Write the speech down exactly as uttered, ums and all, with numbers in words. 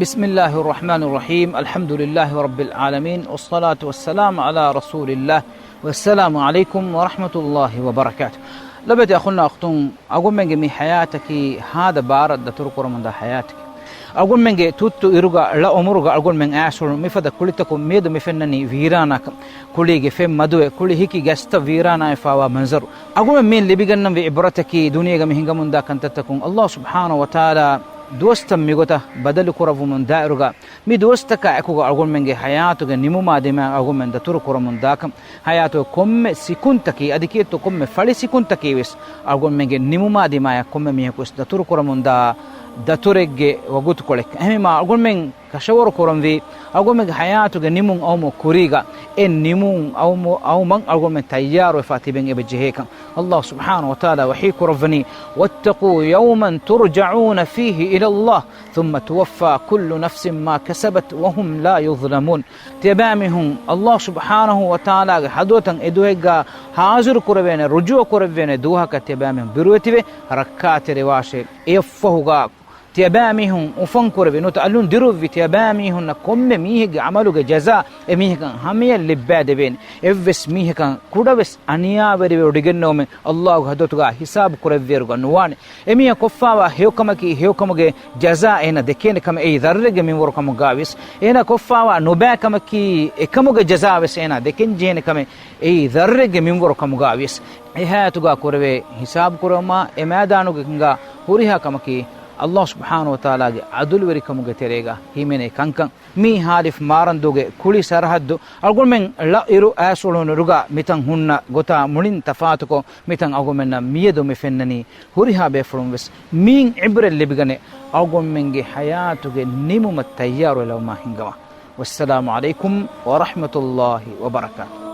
بسم الله الرحمن الرحيم. الحمد لله رب العالمين، والصلاة والسلام على رسول الله، والسلام عليكم ورحمة الله وبركاته. ލޮބުވެތި އަޚުންނާ އުޚްތުން، އަޅުގަނޑުމެންގެ މި ޙަޔާތަކީ ހާދަ ބާރަށް ދަތުރު ކުރަމުންދާ ޙަޔާތެކޭ. އަޅުގަނޑުމެންގެ ތުއްތު އިރުގަ ޅަ އުމުރުގަ އަޅުގަނޑުމެން އައިސްއުޅުނު މިފަދަ ކުޅިތަކުން މިއަދު މި ފެންނަނީ ވީރާނާކަން. ކުޅީގެ ފެން މަދުވެ، ކުޅި ހިކި ގަސްތައް ވީރާނާވެފައިވާ މަންޒަރު. އަޅުގަނޑުމެން މިއިން ލިބިގަންނަންވީ ޢިބްރަތަކީ، ދުނިޔޭގަ މި ހިނގަމުންދާ ކަންތައްތަކުން އައްލާހު ސުބްޙާނަހޫ ވަތަޢާލާ ދުވަސްތައް މިގޮތަށް ބަދަލު ކުރައްވަމުން ދާއިރުގަ، މި ދުވަސްތަކާ އެކުގަ އަޅުގަނޑުމެންގެ ޙަޔާތުގެ ނިމުމާ ދިމާއަށް އަޅުގަނޑުމެން ދަތުރު ކުރަމުން ދާކަން، ޙަޔާތުގެ ކޮންމެ ސިކުންތަކީ، އަދި ކީއްތޯ ކޮންމެ ފަޅި ސިކުންތަކީ ވެސް އަޅުގަނޑުމެންގެ ނިމުމާ ދިމާއަށް ކޮންމެ މީހަކު ވެސް ދަތުރު ކުރަމުންދާ ދަތުރެއްގެ ވަގުތުކޮޅެއް. އެހެންވީމާ، އަޅުގަނޑުމެން ކަށަވަރު ކުރަންވީ، އަޅުގަނޑުމެންގެ ޙަޔާތުގެ ނިމުން އައުމު ކުރީގަ، އެ ނިމުން އައުމު، އައުމަށް އަޅުގަނޑުމެން ތައްޔާރުވެފަ ތިބެން އެބަ ޖެހޭކަން. އައްލާހު ސުބްޙާނަހޫ ވަތަޢާލާ ވަޙީ ކުރައްވަނީ، "واتقوا يوما ترجعون فيه إلى الله ثم توفى كل نفس ما كسبت وهم لا يظلمون." ތިޔަބައިމީހުން އައްލާހު ސުބްޙާނަހޫ ވަތަޢާލާގެ ޙަޟްރަތަށް އެދުވަހެއްގަ ޙާޟިރު ކުރެވޭނެ، ރުޖޫޢަ ކުރެވޭނެ ދުވަހަކަށް ތިޔަބައިމީހުން ބިރުވެތިވެ ރައްކާތެރިވާށޭ. އެއަށްފަހުގަ ތިޔަބައިމީހުން އުފަން ކުރެވި ނުވަތަ އަލުން ދިރުއްވި ތިޔަބައިމީހުންނަށް ކޮންމެ މީހެއްގެ ޢަމަލުގެ ޖަޒާ އެމީހަކަށް ހަމަޔަށް ލިއްބައިދެވޭނެ. އެއްވެސް މީހަކަށް ކުޑަވެސް އަނިޔާވެރިވެވޮޑިގެންނެވުމެއް އައްލާހުގެ ޙަޟްރަތުގަ ޙިސާބު ކުރެއްވިއިރުގަ ނުވާނެ. އެމީހަކު ކޮށްފައިވާ ހެޔޮކަމަކީ ހެޔޮކަމުގެ ޖަޒާ އޭނަ ދެކޭނެ ކަމެއް، އެއީ ޝައްރެއްގެ މިންވަރު ކަމުގަވިޔަސް. އޭނަ ކޮށްފައިވާ ނުބައި ކަމަކީ އެކަމުގެ ޖަޒާ ވެސް އޭނަ ދެކެންޖެހޭނެ ކަމެއް، އެއީ ޝައްރެއްގެ މިންވަރު ކަމުގަވިޔަސް. އެ ޙަޔާތުގަ ކުރެވޭ ޙިސާބު ކުރުމާ އެ މައިދާނުގަ ހުރިހާ ކަމަކީ އައްލާހު ސުބްޙާނަހޫ ވަތަޢާލާގެ ޢަދުލުވެރިކަމުގެ ތެރޭގަ ހިމެނޭ ކަންކަން. މީ ހާލިފް މާރަންދޫގެ ކުޅި ސަރަޙައްދު. އަޅުގަނޑުމެން ޅަ އިރު އައިސް އުޅުނުއިރުގަ މިތަން ހުންނަ ގޮތާ މުޅިން ތަފާތުކޮށް، މިތަން އަޅުގަނޑުމެންނަށް މިއަދު މި ފެންނަނީ. ހުރިހާ ބޭފުޅުން ވެސް މިއިން ޢިބްރަތް ލިބިގަނެ، އަޅުގަނޑުމެންގެ ޙަޔާތުގެ ނިމުމަށް ތައްޔާރުވެލައުމާ ހިންގަވާ. ވައްސަލާމު ޢަލައިކުމް ވަރަޙްމަތުﷲި ވަބަރަކާތުހު.